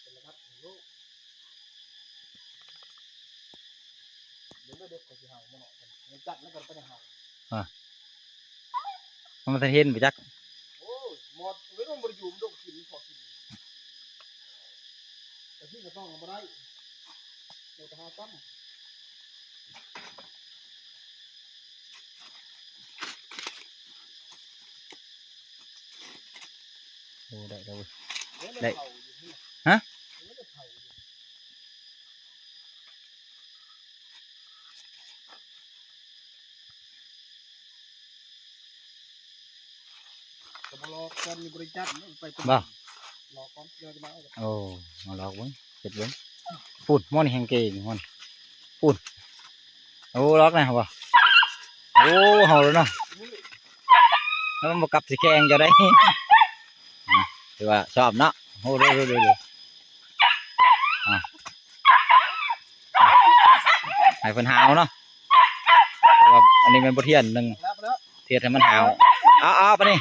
ເປັນລະດັບຂອງໂລກ. ເບິ່ງເດີ ເດັກຂ້ອຍຊິເຫົ່າບໍ່ເນາະ ມັນຈັດແລ້ວກໍໄປຫາ ອາ ມັນບໍ່ທັນເຫັນບໍ່ຈັກ. ໂອ້ຍ ໝົດເວີຍ ມັນບໍ່ໄດ້ຢູ່ ມັນດົກກິນ ມັນພໍກິນ ແຕ່ທີ່ກະຕ້ອງບໍ່ໄດ້ ເຮົາກະຫາກຳ. ໂອ້ ໄດ້ແລ້ວເວີຍ ໄດ້ ຮະ ກໍມາລອກກ່ອນ ຍັງບໍ່ໄດ້ຈັບ ໄປ ບໍ່ ລອກກ່ອນ ເດີນມາ ໂອ້ ມາລອກເບິ່ງ ເຮັດເບິ່ງ ພຸ້ນ ໝໍນີ້ແຮງເກັ່ງ ພຸ້ນ ພຸ້ນ ໂອ້ ລອກແລ້ວບໍ່ ໂອ້ ເຫົ່າແລ້ວເນາະ ແລ້ວມັນບໍ່ກັບຊິແຂ່ງເຈົ້າໄດ໋ ອາ ຖືວ່າຊອບເນາະ ໂອ້ ເດີໆ ອາ ໃຫ້ເພິ່ນຫາວເນາະ ເພາະວ່າອັນນີ້ແມ່ນບົດຮຽນໜຶ່ງ ເຮັດໃຫ້ມັນຫາວ ເອົາໆ ປານນີ້